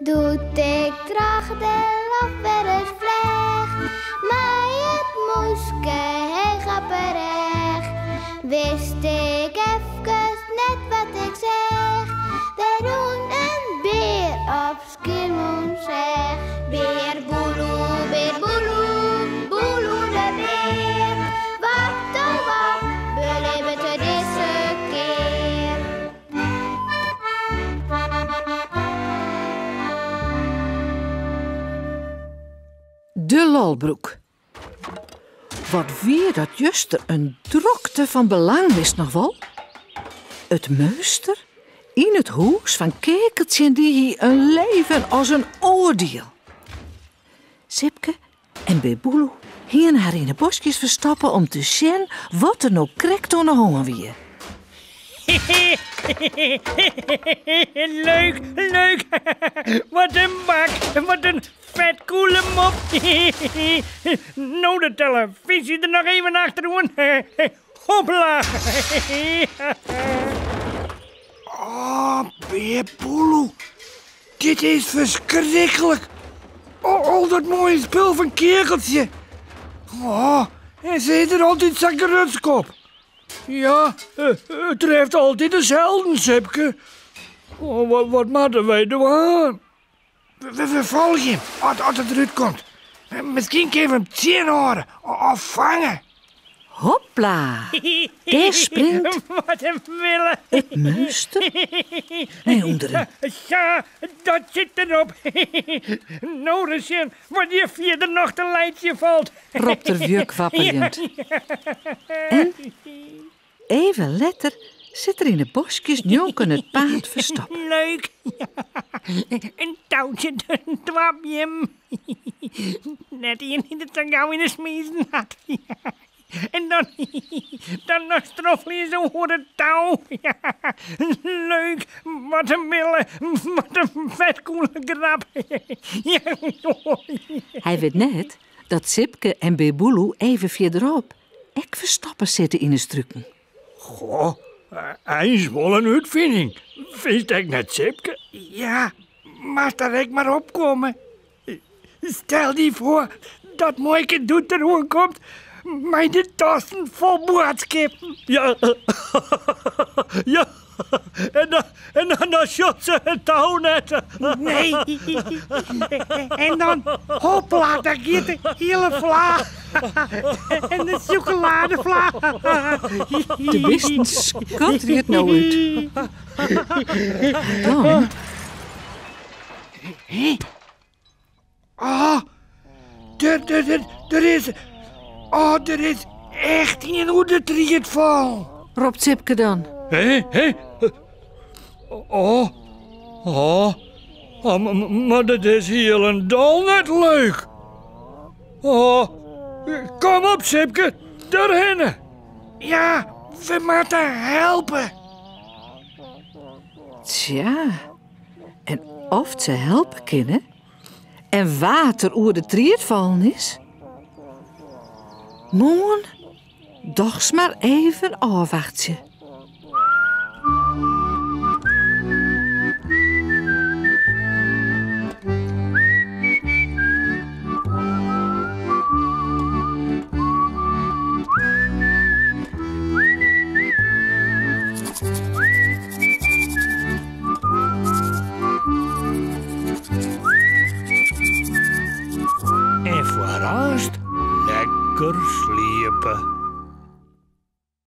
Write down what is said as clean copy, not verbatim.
Doe't ik troch de loft wer ris fleach, mei it mûske heech op 'e rêch, wist ik efkes net wat ik seach. Der rûn in bear op Skiermûntseach. Bear Boeloe, bear Boeloe, Boeloe de bear. Wat oh wat belibbet er dizze kear? De lolbroek. Wat wie dat juster in drokte fan belang, wist noch wol? It meunster yn it hûs fan Keakeltsje-en-dy hie in leven as in oardiel. Sipke en Bear Boeloe hiene har yn 'e boskjes ferstoppe om te sjen wat der no krekt oan 'e hân wie. Leuk, leuk! Wat in bak, wat in fet koele mop! No de telefyzje der noch even achteroan. Hopla! Oh, Bear Boeloe, dit is ferskriklik. Oh, al dat moaie spul fan Keakeltsje. Oh, en se is der altyd sa grutsk op. Ja, it treft altyd deselden, Sipke. Oh, wat, wat moatte wy dwaan? We, we folgje him as, as er derút komt. Miskien kinne we him tsjinhâlde of fange. Hopla! Dêr springt Wat in wille! it meunster nei ûnderen. Sa, dat sit derop. No ris sjen wat hjir fierder noch te laitsjen falt. Ropt er wjukwapperjend. En even letter sit er yn 'e boskjes njonken it paad ferstoppe. Leuk! In toutsje tusken twa beammen. Net ien dy't it sa gau yn 'e smizen hat. En dan, dan noch stroffelje se oer it tou. Leuk! Wat in wille! Wat in fetkoele grap! Hy wit net dat Sipke en Bear Boeloe even fierderop ek ferstoppe sitte yn 'e struken. Goh, eins wol in útfining. Fynst ek net, Sipke? Ja, moatst der ek mar opkomme. Stel dy foar dat muoike doe't der oankomt mei de tassen fol boadskippen. Ja, ja. En dan, en dan, dan sjocht se it tou net. Nee. En dan, hopla, daar giet de hiele fla. En de sjokoladefla. De bisten skatterje it no út. Dan Hé? Ah, der, der, der, der is... Oh, der is echt ien oer de tried fallen. Ropt Sipke dan. Hé, hé? Oh, oh, oh, mar dat is hielendal net leuk. Oh, kom op Sipke, derhinne. Ja, we moatte helpe. Tsja, en oft se helpe kinne en wa't der oer de tried fallen is? Moarn dochs mar even ôfwachtsje. En foarearst lekker sliepe.